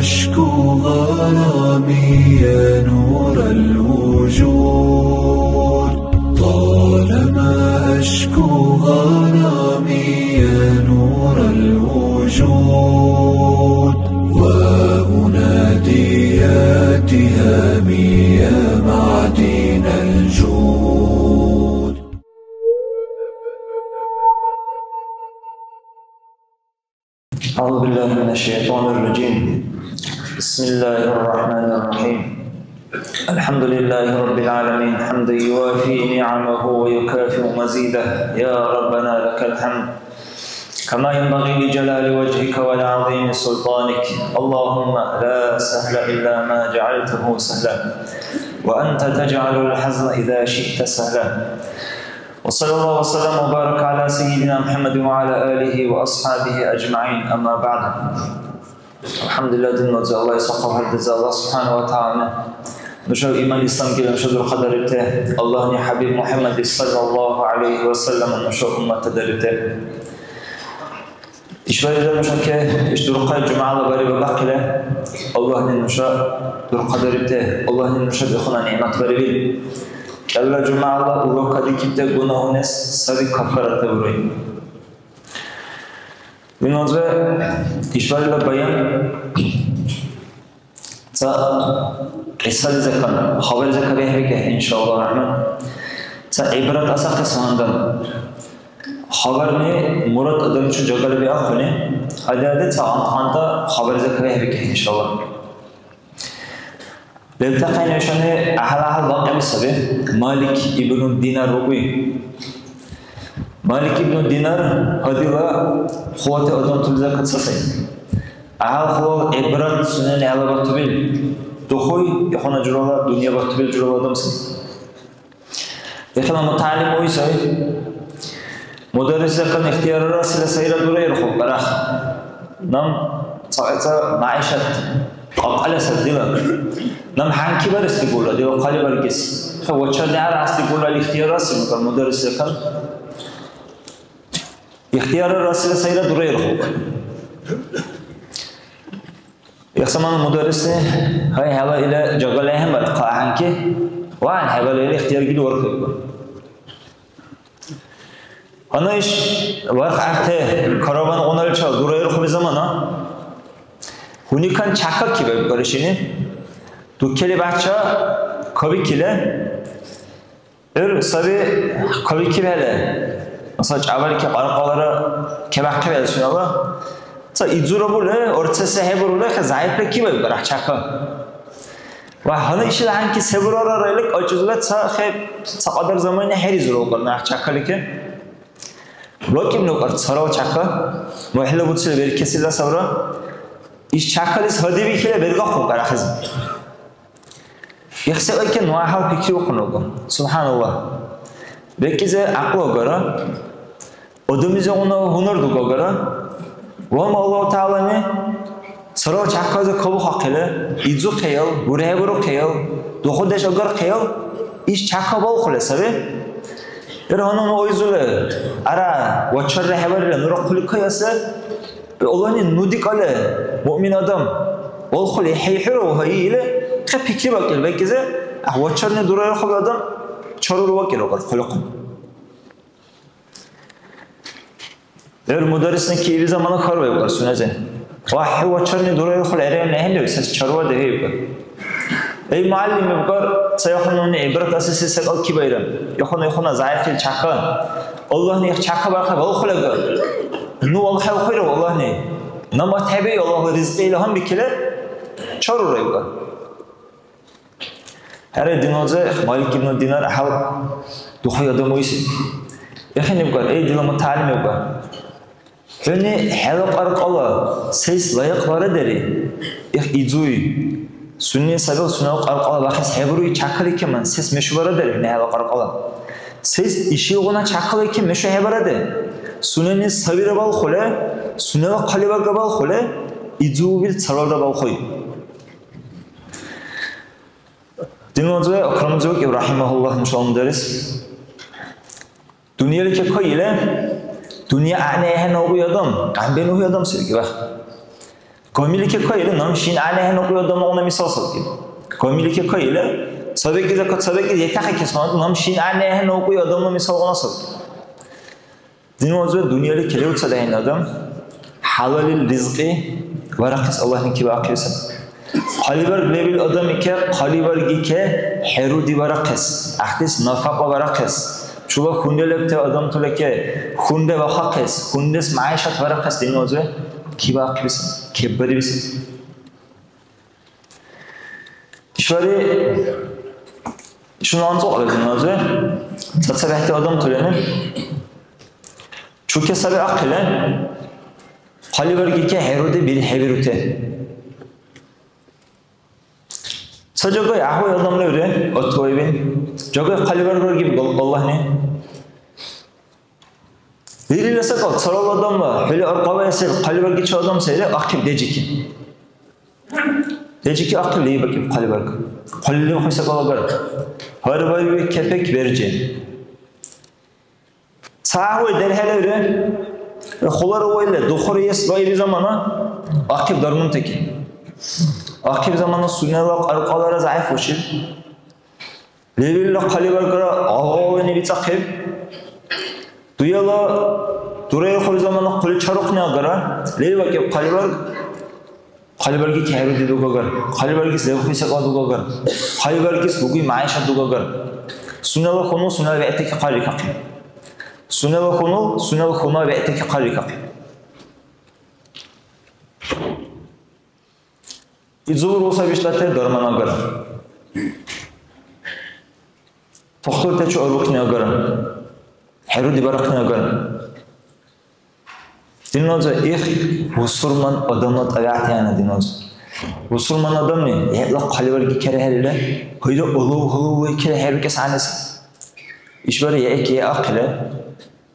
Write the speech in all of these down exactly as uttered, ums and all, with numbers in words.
أشكو غرامي يا نور الوجود، طالما أشكو غرامي يا نور الوجود، وأنادي يا تهامي يا معدن الجود. أعوذ بالله من الشيطان الرجيم. بسم الله الرحمن الرحيم. الحمد لله رب العالمين، حمدا يوافي نعمه ويكافئ مزيده. يا ربنا لك الحمد كما ينبغي لجلال وجهك ولعظيم سلطانك. اللهم لا سهل إلا ما جعلته سهلا، وأنت تجعل الحزن إذا شئت سهلا. وصلى الله وسلم وبارك على سيدنا محمد وعلى آله وأصحابه أجمعين. أما بعد. АлхӀямдулилла, динна узби, Аллагьли сахъал гьардиза, Аллагь субхӀяна ва тагӀяла нуша иман, исламгила нуша дурхъадарибти, Аллагьни ХӀябиб МухӀяммад саллаллагьу гӀялайгьи ва саллам нуша умматта дарибти. ИшбархӀира нушаке иш дурхъай жумягӀла бари бабахъили, Аллагьни нуша дурхъадарибти, Аллагьни нушаб ихъуна нигӀмат барибил. КӀелра жумягӀла урок кадикибти гунагьунес саби каффарат буруй. Динна узби, ишбархӀила баян ца кьисализиркан, хабарлизиркан бехӀбикехӀе, иншааллагь рахман. Ца гӀибрат асахъес гьандан. Хабарни мурад адамчи жагали биахъуни, ади-ади ца гъантӀ-гъантӀа хабарлизиркан бехӀбикехӀе, иншааллагь. Лебтахъен нушани гӀяхӀял-гӀяхӀял бакьили саби. Малик ибну Динар рукӀуй. Малик ибну Динар гьадила хъулати адамтулизирад ца сай. ГӀяхӀял-хъулал гӀибрат сунени гӀелабатубил духуй, ихъуна журала дунъя батубил журала адам сай. Ихила мутагӀялим уй сай. Мударрисзакан ихтияр арасила сайра дураирхъу, барах. Наб цацацад мягӀишат кьакьала сай дила. Наб хӀянки барес дигула, дила хъалибаргес. Ха вачарли аргъес дигула ихтияр аси, мукар мударрисзакан. Ихтияр арасила сайра дураирхъу. Ихсаман мударрисни, гьай, хӀела ила жагали ахӀен бархъа ахӀенки, ва хӀябал ила ихтияр гили вархьиб. Гьанна иш варх гӀяхӀти каравангъуналичил дураирхъули замана, гьуникан чякакиб баришини, дуккели бяхӀча кабикили, ГӀур саби кабикибхӀели, масала, чӀябалики кьаркьалара кебяхъибхӀели сунела, ца идзура були, орцеси хӀебурули, хӀе зягӀипли кибаиб бархӀчяка. Ва гьанна ишила хӀянки се бурара райли кьакьузула ца хӀеб, ца кьадар замана хӀеризур укар нахӀчякалики. Лакиб нукар царал чяка, мухӀла буцили беркесила сабра. Иш чякалис гьадибихьила бергахъу барахъизи. Ихсекьяйкен вагьал пикриухъун угу. СубхӀаналлагь. БекӀлизи гӀякьлу агара, адамлизигъуна гьунар дугу агара. Вама Аллагьу ТагӀялани царал чякази кабухъахъили, идзухъял, урхӀебурухъял, духудеш агархъял, иш чяка балхъули саби. Ир гьанна ну айзули, ара, вачарра хӀебарили, нура хъули кайэс, Аллагьни ну дикӀали, муъмин адам, валхъули хӀейхӀира, гьайи или, хъя пикрибакӀили бекӀлизи, гӀяхӀ вачарни дурайухъули адам чарурвакӀира хъулухъун. ГӀур мударрисни кииби замана хьарбаибкар сунези. Ва хӀу вачарни дурайухъули гӀеревли ахӀенрив, сес чарва дехӀеибкар. Эй, мугӀяллим, ибкар, ца ихъуна нуни гӀибрат асеси секӀал кибайра. Ихъуна, ихъуна зягӀипли чяка. Аллагьни их чяка бархъи балхъулага. Ну валхӀелхъуйрав Аллагьни? Намат хӀебиу, Аллагьла ризкьи ила гьанбикили, чарура ибкар. ХӀера, диназа Малик ибн Динар гӀяхӀял духуй адам уйси. Ихъ ибкар, эй, дила мутагӀялим, ибкар. ХӀуни хӀела кьаркьала сес лайикьбарадери, их идзуй. Сунени сабил сунела кьаркьала бахес хӀебируй, чякаликеман сес мешубарадери хӀуни хӀела кьаркьала. Сес ишилгъуна чякалике мешухӀебараде? Сунени сабира балхъули, сунела хъалибарга балхъули, идзуубил царалра балхъуй. Динланза Акрамзук Ибрагьимагьуллагь нушала мударрис. Дунъяличи кайили, дунъя гӀягӀни ахӀенну угуй адам, гӀямбенухӀи адам сергира. Камилике кайили, наб шин гӀягӀнихӀен укьуй адамлагъуна мисал сабки. Камилике кайили, цабекӀи закат, цабекӀи детахъи кисман, наб шин гӀягӀнихӀен укьуй адамла мисалгъуна сабки. Динвазва дунъяли келевцад гӀяйн адам, хӀялалил ризкьи варахъес Аллагьни кибаахъиб саби. Хъалибарг лебил адам ике, хъалибарги ке, хӀеруди варахъес, гӀяхӀдис нафакьа варахъес, чула хунде лебти адамтала ке, хунде вахахъес, хундес мягӀишат варахъес динвазва кибаахъиб саби, кеббариб саби. ИшбархӀи чула анцӀбукьла диназир цацабехӀти адамтулани чуке саби ахъили, хъалибарги ке хӀеруди бирхӀебирути. Ца жагай гӀяхӀвай адам леври, отвоевин. Жагай хъалибаргар гиб Аллагьни. Вирила секӀал царал адамла, хӀули аркьаваэсил хъалибаргичи адам сайри, ахъиб дежики. Дежики ахъиб лебакӀиб хъалибарг. Хъулили хъули секӀал агар. Гьар вайви кепек верже. Ца гьавай дерхӀелеври, хъулара вайла, духуриэс вайри замана, ахъиб дармунтаки. Ахъиб замана сунела кьаркьалара зягӀипушиб. Левилла хъалибаргра гӀявгӀавани бицӀахъиб. Дуяла дурайухъули замана хъули чарухъни агара. ЛевакӀиб хъалибарг. Хъалибарги кехӀеруди дугагар. Хъалибаргис левхъули секӀал дугагар. Хъалибаргис лугуй мягӀишат дугагар. Сунела хьунул сунела вегӀтаки хъаррикахъиб. Сунела хьунул сунела хьуна вегӀтаки хъаррикахъиб. Изуб рурсаб биштӀати дарман агара. Тухтуртачи арбукни агара. ХӀеруди барахъни агара. Диназа их бусурман адамла тӀабигӀят яна диназа. Бусурман адамли хӀела хъалибарги керехӀерила, хӀуйра улув-улув керехӀерукес гӀягӀниси. ИшбархӀи яхӀи кеахъила.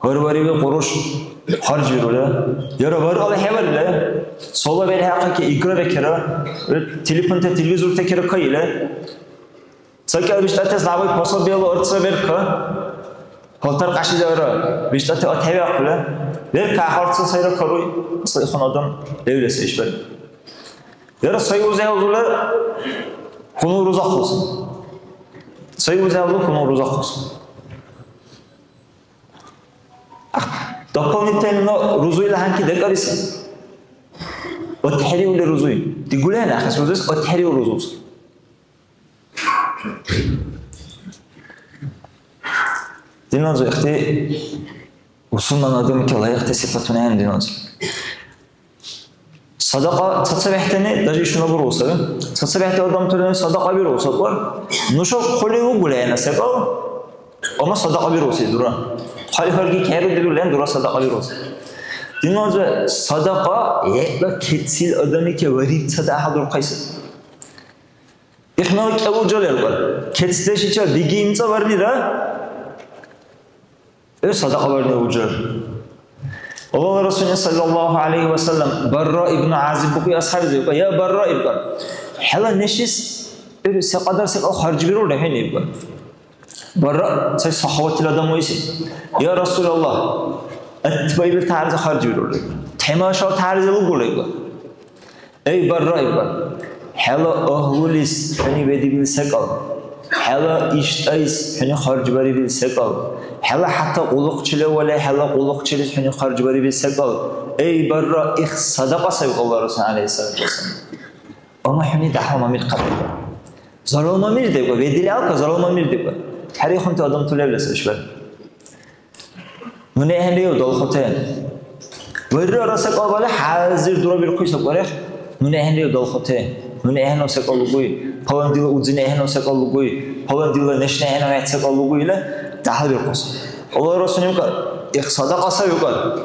Гьарвариби къуруш харжбирули. Яра варгъала хӀевалли, цала берхӀяхъаки игра бекира, телефонта, телевизорта кира кайили. Ца кӀел биштӀатес набай пособиела арцра берка. Палтар къяшидиалра, биштӀати атхӀевиахъули. Берка, ахъарцун сайра каруй, ца ихъун адам левли сай ишбархӀи. Яра сай узи хӀявзули хьунул рузахъус. Сай узи хӀявзули хьунул рузахъус. Дополнительно рузуйла гьанки декӀариси. ОтхӀериули рузуй. Дигули ахӀен, ахъес рузес отхӀериу рузус. Диназу ихти бусурман адамти лайикьти сипатуни ахӀен диназу. Садакьа цацабехӀтани, даже ишгъуна бургъу саби. ЦацабехӀти адамтани садакьа биргъу сабар. Нуша хъули угули гӀена секӀал, амма садакьа биргъуси дура. Хъали-хъарги хӀерудирулен дура садакьа биргъуси. Диназа садакьа хӀела кецил адамике вариб ца дяхӀ дурхъайси. Ихмял кӀел уржа леркӀар. Кецдешича диги имцӀабарнира, ГӀур садакьабарни уржар. Аллагьла Расулни саллаллаху гӀялайхи ва саллям Барра ибн ГӀазиб букӀи асхӀябизи ибкӀар: «Я Барра, — ибкӀар, — хӀела нешис гӀур се кьадар секӀал харжбирулра хӀуни?» — ибкӀар. Барра сай сахаватил адам вайси. «Я Расулаллагь, атбаибил тяхӀярзи харжбирулра. Тамашал тяхӀярзи лугулра», — ибкӀар. Эй, Барра, ибкӀар, хӀела агьлулис хӀуни бедибил секӀал, хӀела иштӀайс хӀуни харжбарибил секӀал, хӀела хӀятта къуллукъчила валай хӀела къуллукъчилис хӀуни харжбарибил секӀал, эй, Барра, их садакьа сай, Аллагьла Расул гӀялайхиссалату вассалам. Амма хӀуни дяхӀла мамил кабирра. Зарал мамил дебкӀа, бедили алка, зарал мамил дебкӀа. ХӀерихунти адамти левла сай ишбар. Нуни ахӀенрив далхъути? Вайрара секӀал бали хӀязир дурабирхъули саб барх. Нуни ахӀенрив далхъути? Нуни ахӀенну секӀал лугуй? Палан дила удзини ахӀенну секӀал лугуй? Палан дила нешни ахӀенну хӀед секӀал лугуй? Ила дяхӀлабирхъуси. Аллагьла Расулни викӀар, их садакьа сай викӀар.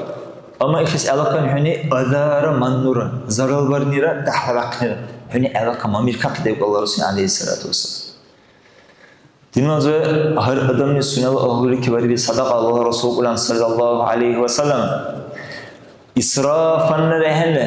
Амма ихис гӀелакан хӀуни азара маннура, заралбарнира, дяхӀлабяхънира. ХӀуни гӀелакан мамиркахъи дебкӀ Аллагьла Расулни, гӀялайхиссалату вассалам. Диназир гьар адамли сунела агьлулики бариби садакьа Аллагьла Расул кьулан саллаллаху гӀялайхи ва саллям. Исрафанна рехӀенна.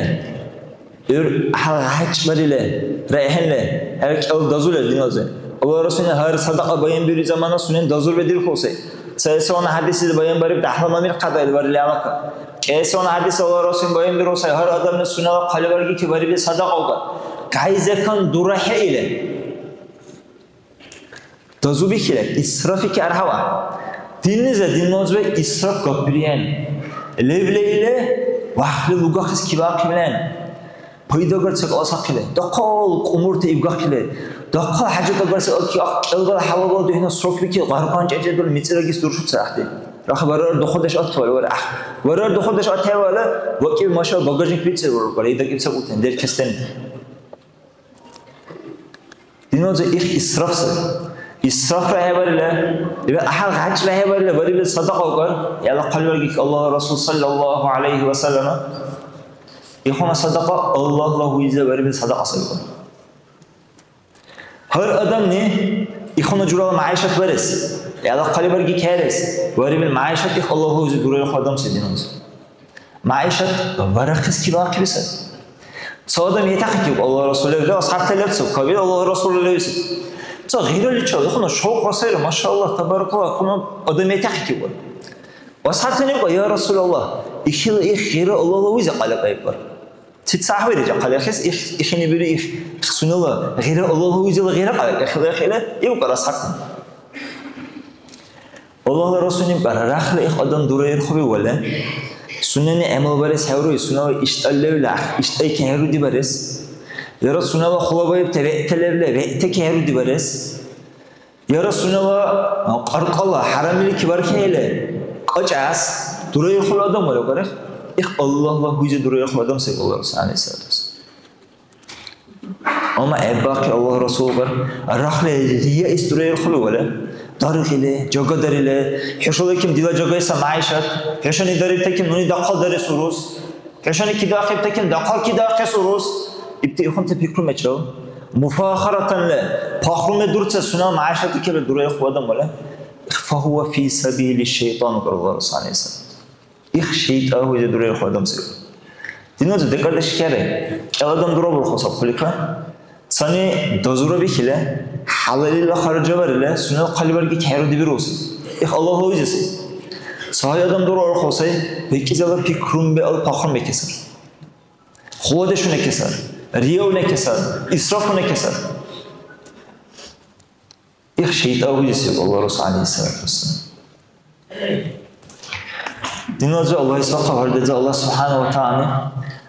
ГӀур гьал гьачбарили рехӀенна. ХӀера кӀел дазули диназир. Аллагьла Расулни гьар садакьа баянбирули замана сунен дазур бедирхьуси. Цаэсална хӀядисизи баянбариб дяхӀла мамир кьадаил барили алака. КӀиэсална хӀядис Аллагь Расул баянбиру сай, гьар адамли сунела хъалибарги кибарибли садакьалга. Кайзекан дурахӀе или. Дазубихира, исрафики аргьава. Диннизи динназиб исраф гапбириен. Левле или вахли лугахъес кибяхъибирен. Пайдагар ца каласахъили, дахъал кьумурти ибгахъили, дахъал хӀяжатагар ца кӀелгала хӀялалла духӀна срокбикили, гъаргъан чӀечӀедули мицӀирагис дуршуцахъи. Рахли варар духудеш атвали, вара, варар духудеш атхӀевали, вакӀиб машал багажник бицӀи варукар, идакӀиб ца утен, деркестен. Динуназир их исраф саби. Исрафра хӀебарили, ва гьал гъачла хӀебарили, барибил садакьа укар, яла хъалибарги Аллагьла Расул саллаллаху гӀялайхи ва саллама, ихуна садакьа Аллагьла гьуйза барибил садакьа саби. Гьар адамни ихуна журала мягӀишат барес, яла хъалибарги кайрес, барибил мягӀишат их Аллагьла гьуйза дурайухъа адам саби динуназир. МягӀишат барахъес кибяхъиб сай. Ца адам итахъикиб Аллагьла Расул лебли, асхӀябта лебцев, кабил Аллагьла Расул левси. Ца гъираличил ихуна шавкъра сайра, машааллагь, табаракаллагь, хьуна адам итахъикиб. АсхӀябтани ибкьа, я Расулаллагь, ихила их гъира Аллагьла узи кьяла кайибкар. Ца гьавири жа кьяла ихес, их, ихини бири их, их сунела гъира Аллагьла узила гъира кьяла, ихила, ихила, ибкьар асхӀябтани. Аллагьла Расулни ибкьар, рахли их адам дураирхъуби вале, сунени гӀямал барес хӀевруи, сунела иштӀал левла, иштӀайки хӀерудибарес. Яра сунела хулабаибти вегӀта левла, вегӀтаки хӀерудибарес. Яра сунела кьаркьала хӀярамлики бархӀехӀели, кьакьас дураирхъули адам вале, барес. Их Аллагьла гьуйзи дураирхъули адам сай, Аллагьла Расул, гӀялайхиссалату вассалам. Амма гӀеббахъи Аллагьла Расулгар рахли риаэс дураирхъули вале, даргили, жагадарили, хӀушала ким дила жагайса мягӀишат, хӀушани дарибтаким нуни дахъал дарес урус, хӀушани кидахъибтаким дахъал кидахъес урус, ибти ихъунти пикрумачил, муфахаратанли, пахруме дурцес сунела мягӀишатикибли дураирхъу адам вале, фагьува фи сабили шайтӀан, Аллагьла Расул, гӀялайхиссалам. Их шайтӀа гьуйзи дурайухъу адам сай. Диназир декӀардеш хӀере, кӀел адам дурабурхъу саб хъулика. Цани дазура бихили, хӀялалила харжа барили, сунела хъалибарги хӀеруди бируси. Их Аллагьла узи сай. Ца гьай адам дурарухъу сай, бекӀлизала пикрумбиал пахрумбикесар. Хуладешуна кесар, риявна кесар, исрафуна кесар. Их шайтӀа узи сай, Аллагьла Расул, гӀялайхиссалату вассалам. Диназир Аллагь исбахъа гьардеза Аллагь субхӀяна ва тагӀялани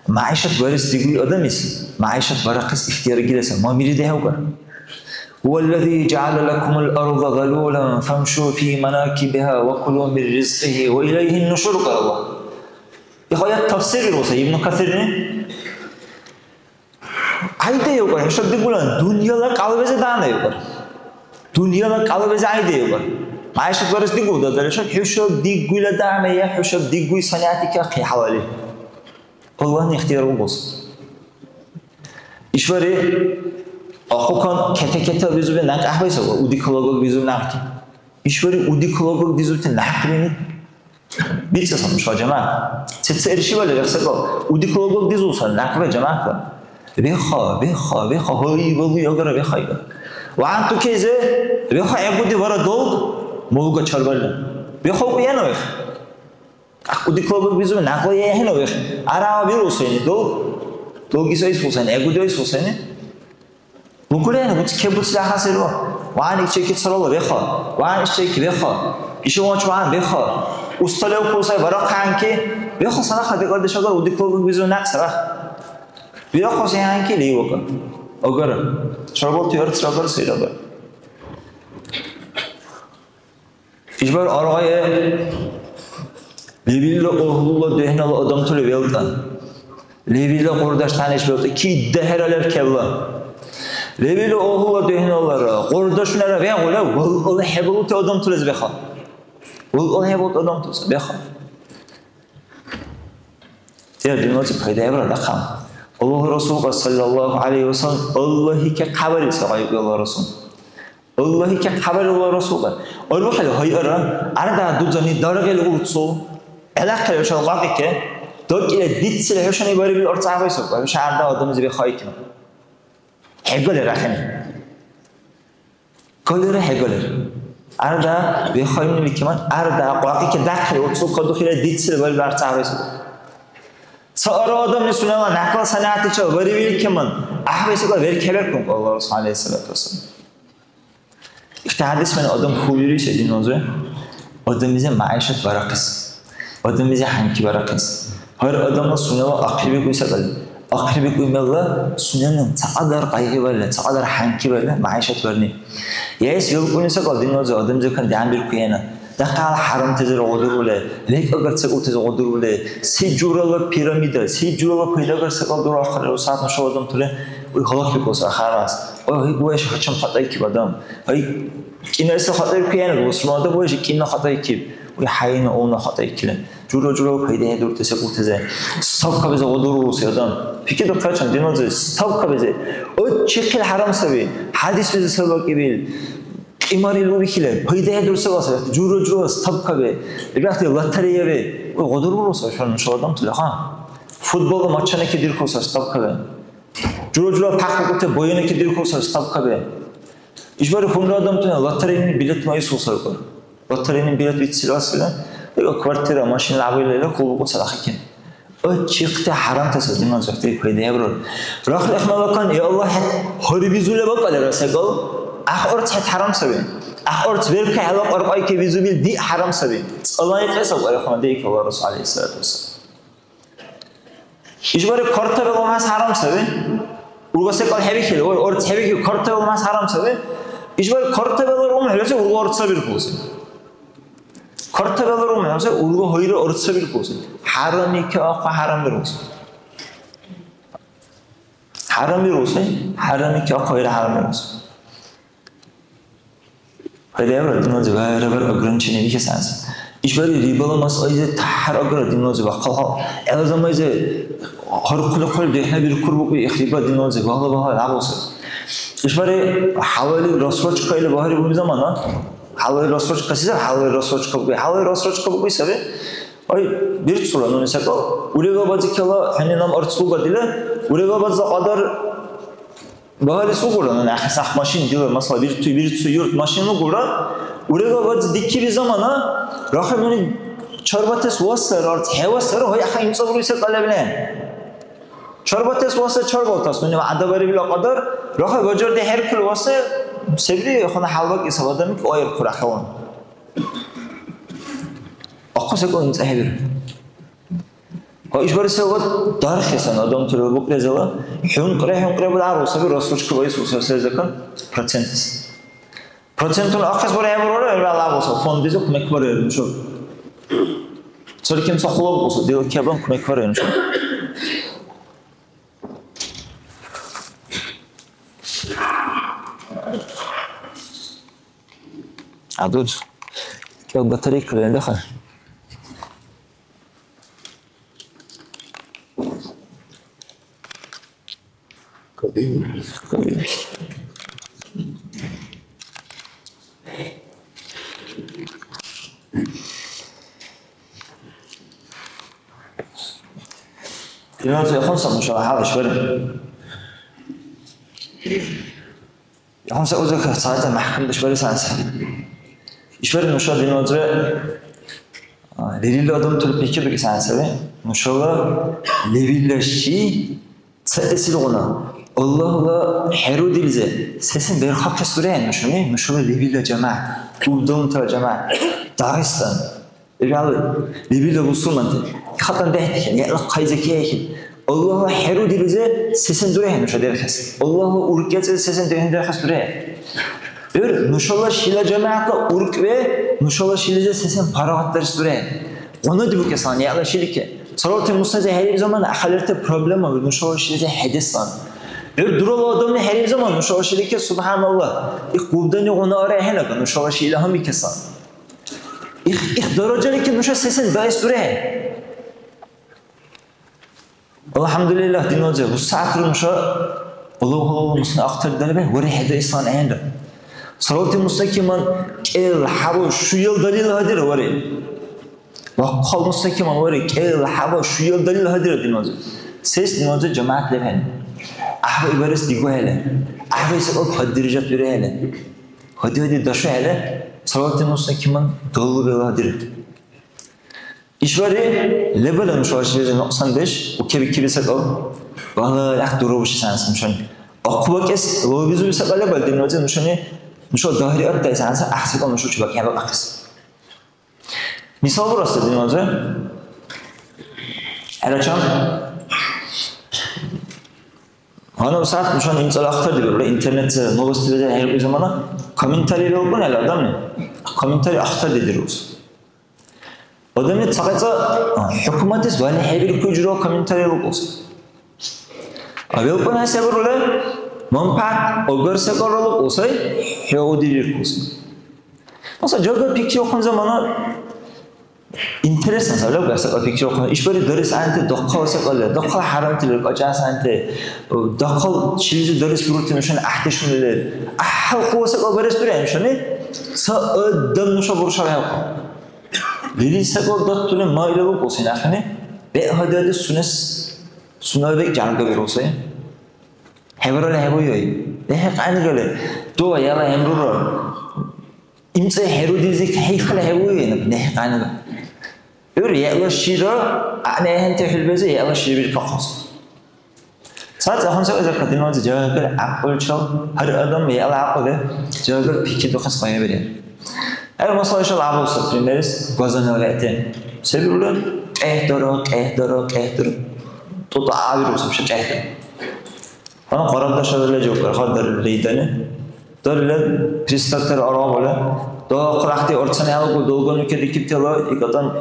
мягӀишат барес дигули адамис, мягӀишат барахъес ихтияр гиласа, ма мири дехӀевгар. هو الذي جعل لكم الأرض ذلولا فامشوا في مناكبها وكلوا من رزقه وإليه النشور, кар Аллагь. Их аят тафсир вируса Ибну Касирни. ГӀяйдайубкӀар, хӀушаб дигулан, дунъяла кьялабази дагьнаибкӀар. Дунъяла кьялабази гӀяйдайубкӀар. МягӀишат барес дигулра, даршат, хӀушаб дигула дагьна, я хӀушаб дигуй санигӀятикахъи хӀялали. Аллагьни ихтияр ургус. ИшбархӀи ахъухъан кете-кете бизуби някъ гӀяхӀбайсаб, удикалагу бизуби някъти. ИшбархӀи удикалагу бизути някъбини. БицӀесан нуша, жамагӀят. Ца-ца иршивали вехӀсакӀал. Удикалагу дизусан някъби, жамагӀятла. Веха, веха, веха, гьалуй, валуй, агара веха ила. Ва гьанкӀ тукейзе, веха гӀеббуди вара долг, мулуга чарбарли. Веха укьяна вех. Ахъ, удикалагу бизуби, някъла яхӀена вех. Арава биру сайни долг. Долги сайс хӀусайни, гӀеббуди айс хӀусайни. Лукурен, буц-, кебуцли ахӀен сай ва. Ван ичейки царала веха. Ван ичейки веха. Ишиван чуван веха. Уста левкур сай вара хъянки. Веха сана хадикьардеш агар удиклагу бизу някъ сара. Веха се хӀянки лейвака. Агара. Шарбалти арц агар сайрагар. Ишбар аргъая, лебилра агьлула духӀнала адамтули велтӀа. Лебилра къурдаш тянишбелтӀа, кидда хӀера леркелла. Лебилра агьлула духӀналара, къурдашунара вегӀула, валъала хӀебалути адамтулис беха. Валъала хӀебалути адамтулис беха. Ца диназиб пайда хӀебарар ахъан. Аллагьла Расулра, саллаллаху гӀялайхи ва саллям, Аллагьли кахъабарили сагъайуби Аллагьла Расул. Аллагьли кахъабарили Аллагьла Расулра. АрбухӀели гьайгьара, арда дузани даргали урцу. ГӀелахъили хӀушала вакьике, дакӀили дицили хӀушани барибил арц гӀяхӀбайсаб, хӀуша арда адамлизи бехайкина. ХӀегалира ахӀен. Калира хӀегалира. Арда вехайнили кеман, арда акьвакьи ке дахъили, уцул кадухили дицили бариб арц гӀявресу. Ца ара адамли сунела някъла санигӀятличил барибили кеман, гӀяхӀбайсикӀла беркеберкун Аллагь Расул гӀялайхиссалату вассалам. Ишди хӀядис ман адам хьулири се диназир, адамлизи маишат барахъес, адамлизи хӀянки барахъес. Гьар адамла сунела ахъри бикӀули секӀал. Ахъри бикӀули мелла сунела цакьадар къайгъи барили, цакьадар хӀянки барили, маишат барни. Я эс велкӀуни секӀал диназир адамлизиркан дигӀянбиркуяна. Дахъал хӀярамтазир гъудуруле, лекӀагар секӀултазир гъудуруле, се журала пирамида, се журала пайдагар секӀал дурахъалра, сагъ нушала адамтуле, уй гьалакбикӀуси ахӀерас. Ой, гьигь, веш гьачам хатӀаикиб адам. Ай, кӀинайса хатӀаиркуяна, бусурман адам веш кӀина хатӀаикиб. Уй хӀяйна, уна хатӀаикили. Жура-жура пайдахӀедурти секӀултази. Ставкабази гъудуруси адам. Пикридухъайчан, диназир, ставкабази. Ой, чихъил хӀярам саби. ХӀядисбази сабакӀибил. Кьимарил урихили, пайдахӀедурсивал саби, жура-жура ставкаби, лебяхӀти лотереяби, ой, гъудурбуру саби, нушала адамтала, ха? Футболла матчанаки дирхьу саби ставкаби. Жура-жура пяхъбукьути боенаки дирхьу саби ставкаби. ИшбархӀи хьунра адамтала лотерейный билет майсул саркур. Лотерейный билет бицили асили, ва квартира, машина лябилира хъулбукьуцад ахӀекин. Ва чихъти хӀярамтас диназирти пайда хӀебарар. Рахли ахмалакан, я Аллагь, хӀед гьарибизули бакӀалира секӀал, гӀяхӀ арц хӀед хӀярам саби. ГӀяхӀ арц берка хӀела кьаркьайке бизубил диъ хӀярам саби. ЦӀалайкьес акӀварихъуна дейкӀ Аллагь Расул гӀялайхиссалату вассалам. ИшбархӀи картабел умхьас хӀярам саби. Урга секӀал хӀебихьили, ой, арц хӀебихьили, картабел умхьас хӀярам саби. ИшбархӀи картабелар умхьласи урга арц сабирхъуси. Картабелар умхьласи урга гьайра арц сабирхъуси. ХӀярам икки ахъа хӀярам бируси. ХӀярам бируси, хӀярам икки ахъа гьайра хӀярам бируси. Хъулибра динлази барабар ограничение бихес гӀяз. ИшбархӀи рибала масъалази тяхӀяр агара динлази ва хъалхъа. ГӀела замайзи гьар хъули-хъули дехӀнабиркур букӀуй их риба динлази багьла-багьла гӀягӀуси. ИшбархӀи хӀялали рассрочка или багьри буми замана. ХӀялали рассрочка сизар? ХӀялали рассрочка букӀуй. ХӀялали рассрочка букӀуй саби. Ай, бирцура нуни секӀал. Урегабази кала хӀуни нам арц луга дила. Урегабазла кьадар Багьалис лугулра нуни ахъес ахъ машин дила, масала, бирцу, бирцу юрт машин лугулра, урегабадзи дикили замана, рахли нуни чарбатес васар, арц хӀевасар, гьай, ахъа имцӀабурули секӀал лебли. Чарбатес васар чарбалтас, нуни вягӀда барибила кьадар, рахли бажарди хӀеркули васар, себри хьуна хӀялбакӀи сабадамик ваирхъу рахли. Ахъу секӀал имцӀа хӀебиру. Ва ишбархӀи савгъат дархьесан адамтала букьлизала хӀункьре-хӀункьре бадагӀару саби рассрочка ваэс ва сарсезакан процентас. Процентуни ахъес бархӀебарулра, гӀебралагъуса фондизи кумекбарира нуша. Царкин ца хъулаб буса, дила кебан кумекбарира нуша. Адуц. Кел батарейка лен даха. Диназир хъумса нушала хӀял ишбархӀи. Хъумса узука цалита мяхӀкамдеш барес гӀяна саби. ИшбархӀи нуша диназир, а, лерилра адамтала пикридикӀес гӀяна саби. Нушала левилла ши цаэс илгъуна Аллагьла хӀерудилизи сесен берхъахъес дурехӀе нушани, нушала левилла жамягӀят, клубдалунтала жамягӀят, Дагъистан. Ибгьали, лебилра бусурманти, хатӀан бехӀдихьен, яла хъайза кехӀехӀе. Аллагьла хӀерудилизи сесен дурехӀе нуша дерхес? Аллагьла уркӀецӀизи сесен дурехӀе дерхес дурехӀе? ГӀур нушала шила жамигӀятла уркӀбе, нушала шилизи сесен парагъатдарес дурехӀе? Гьунадбукесалан, яла шилике. Цалабти мусази хӀериб замана ахалирти проблемаби нушала шилизи хӀедеслан. ГӀур дурала адамли хӀериб замана нушала шилике, субхӀяналлагь, их губдани гьуна арахӀенага нушала шила гьамикеслан. Их, их даражалики нуша сесен даэс дурехӀе? АлхӀямдулиллагь, диназир, бусягӀятра нуша уллугъ-уллугъ мусна ахтардалабе, вари хӀеда ислан гӀенра. Сирати мустакиман кӀел хӀябал шуял далил гьадира, вари. Ва хъал мустакиман вари кӀел хӀябал шуял далил гьадира, диназир. Сес, диназир, жамагӀят лебхӀели. ГӀяхӀбай барес дигухӀели. ГӀяхӀбай секӀал поддержать бирухӀели. Гьади-гьади дашухӀели, Цалати нусни киман далули ладирар. ИшбархӀи лебала нушала шилизи нукьсандеш укебикили секӀал, вала гӀяхӀ дурабуши сенас нушани. Ахъбакес лугизули секӀал лебал динвази нушани, нушала дагьри аттай сенас гӀяхӀ секӀал нуша чебакӀ хӀебакӀахъес. Мисал бурасра динвази. ХӀерачам. Гьанна сагӀят нушани имцӀала ахтардибирулра, интернетла новостьбазир хӀеркӀули замана, комментарий белкӀун хӀела адамли, комментарий ахтардидирус. Адамли цакьяцӀа, а, хӀукуматлис балхӀебиркули журала комментарий лукӀуси. А белкӀун хӀясиб бирули, манпагӀят агар секӀалра лукӀусай, хӀу удибиркуси. Масала, жагар пикриухъун замана, интересно, саб жагар секӀал пикриухъун. ИшбархӀи дарес гӀягӀнити дахъал секӀал лер, дахъал хӀярамти лер, кьакьас гӀягӀнити, дахъал шилизи дарес бирути нушани гӀяхӀдешуни лер. ГӀяхӀял хъула секӀал барес бирая нушани, ца адам нуша буршабхӀелхъу. Лерил секӀал датули майра лукӀуси нахани, бегӀ гьадиадес сунес, сунела бекӀ жагабиру сай. ХӀебарали хӀебуи, бехӀи кьяйнигали, дуа яла гӀямрура. ИмцӀай хӀерудилизи хӀейхъали хӀебуи, нехӀи кьяйнила. ГӀур яла шира, гӀягӀни ахӀенти хӀулбази яла шира биркахъус. Ца цӀахун ца уза кадималзи жагагар гӀякьлучил, гьар адам яла гӀякьлули жагагар пикридухъес къайгъибирар. ГӀе, масала, ишала гӀявулси примерис, глазанала вегӀти. Се бирули? КӀехӀдара, кӀехӀдара, кӀехӀдара. ТӀутӀа гӀявирус вообще кӀехӀдара. Гьанна къарандашалала жавабкар хъардариб рейдани. Дарила, представьтер арабала. Дала хъуряхъти арцани гьалабу долгону кедикибтала, икатан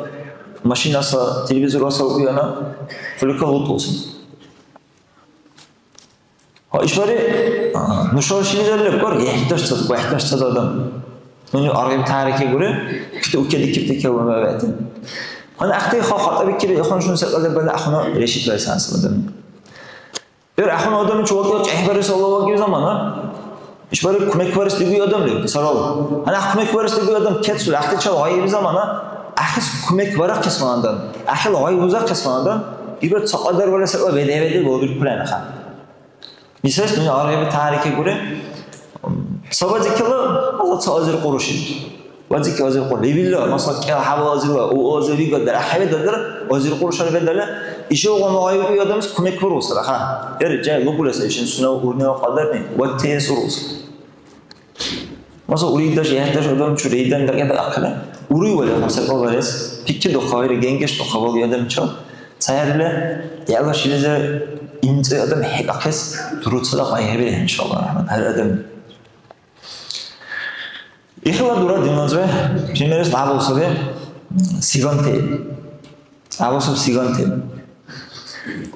машинаса, телевизораса уяна, хъулика лутӀуси. Ва ишбари, а, нушала шилизар лебкар, яхӀдашцад, вяхӀдашцад адам. Нуни аргъиб тарикигури, кити укедикибти кевлума вегӀти. Гьанна ахъти ха хатӀабикири, ихъун шун секӀал лебала ахъуна решить лайсанс адам. Эр ахъуна адамичи вакӀил кьехӀбарес Аллагь вакӀиб замана. ИшбархӀи кумекбарес дигули адам леб, царал. Гьанна кумекбарес дигули адам кецӀули, ахъти чал гъайиби замана, ахъес кумекбарахъес вандан, ахъила гъай узахъес вандан, ибад ца кьадар вала секӀал бедхӀебедил балбиркули гьанаха. Мисаллис, нуни аргъиби тарикигури, ца базикила, ца азир къуруши. Вазики азир къур. Лебилра, масала, кӀел хӀябал азирла, у азир вига дара, хӀебедадра, азир къур шарбедала, ишавгъуна гъайби адамс кумекбарусара, ха. Эр, жай, лугула сай, шин сунав урнила кьадарни, ва тес урус. Масала, уридаш, яхӀдаш адам чу рейдан дакьяда ахъра. Ури вали хъуса каларес, пикки духавари, генгеш духавал адам чал. Цаярла, яла шилиза имцӀи адам хӀекахъес, дуруцала гъайхӀебирехӀе, иншалла, рахмат. Гьар адам. Ихила дура диназиве, примерс, лябу саби сиганти. Лябу саби сиганти.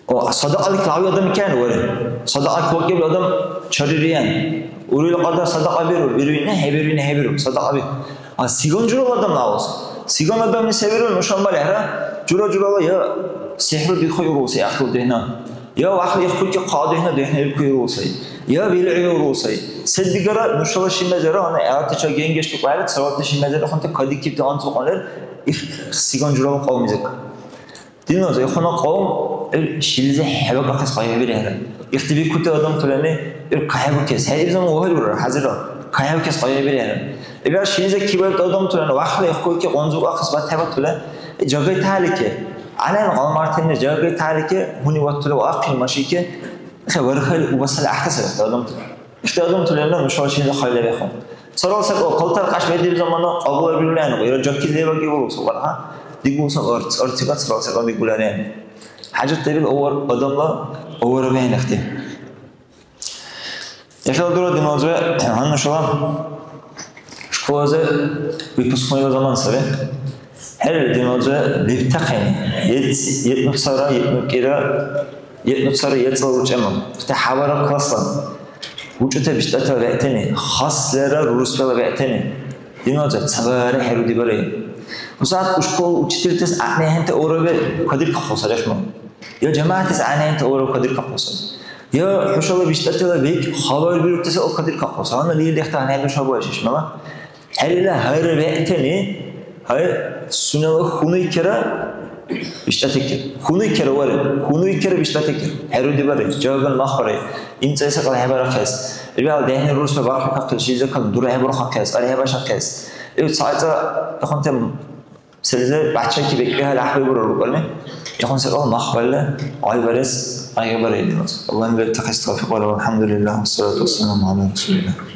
О, садакьали кави адам кен, вари. Садакьа квакиб адам чаририян. Урил кьадар садакьа биру, бируйне, хӀебируйне, хӀебиру, садакьа биру. А сиган журал адам лявус. Сиган адамли се биру, нушан балехӀра, жура-журала я сихӀру дихуй урулси ахъил духӀна. Я вахли ихъуки хъа духӀна духӀна иркуй русай. Я вилгӀи русай. Се-дигара нушала шимазира гьанна гӀеларти чагенгешти кьяли, цалабти шимазира хъунти кадикибти анцӀбукьунар их сиган журала кьавмизир. Динна ихъуна кьавм, ил шилизи хӀебакӀахъес къайгъибирехӀе. Ихтибикути адамтулани ил кахӀебукес. ХӀе, ибзан вагьур бурар, хӀязира. КахӀебукес къайгъибирехӀе. Ибра шилизи кибарти адамтулани вахли ихъуки гъунзукьахъес батхӀебатула, жагай талики. Гьанна гьалмагъ мартенни жагай талики, гьуни ватули ва ахъли машики, ца вархали убасали гӀяхӀти сари адамти. Ишди адамти лерна нушала шила хъайла вехӀун. Царал секӀал, палтар кьяш бедиб замана кьабулабирули гӀягӀнику, ира жакки лебаги буру, ца вархӀа дигуса арц-, арцига царал секӀал дигули гӀягӀни. ХӀяжат лебил авар адамла авара вехӀнахъти. Ихила дура динвазиве, гьанна шала школази выпускнойла замана саби. ХӀерли динвазиве лебтахъен, ец-, ецӀну цара, ецӀну кӀира, ецӀну цара, ецӀла учӀемал. Итди хӀябара классла учӀути биштӀатала бегӀтани, хаслира рурсбала бегӀтани. Динвазиве цабари хӀерудибари. ХӀусад школа учительтас гӀягӀнихӀенти авраби кадиркахъуса рехӀму. Я жамигӀятис гӀягӀнихӀенти авраби кадиркахъуса. Я хӀушала биштӀатала бекӀ хабар бирутаси алкадиркахъус. Гьанна лер лехӀти гьанхӀебиша буайшиш мала. ХӀерила гьар бегӀтани, гьар сунела хьунуйкира биштӀатикир. Хьунуйкира вари, хьунуйкира биштӀатикир. ХӀерудибари, жагаган махбари, имцӀайса кьалхӀебарахъес. Ибал дехӀни рурсба бархбикахъес, шилизакан дурахӀебурхахъес, архӀебашахъес. Ил цайца ихъунти селизир бяхӀчайчи бекӀлихьал гӀяхӀбибурар букӀалли, ихъун секӀал махвалли гъайбарес къайгъибарили. Аллагьни бертахъес тавфикъ бараб. АлхӀямдулиллагь, вассалату вассаламу гӀяла расулиллагь.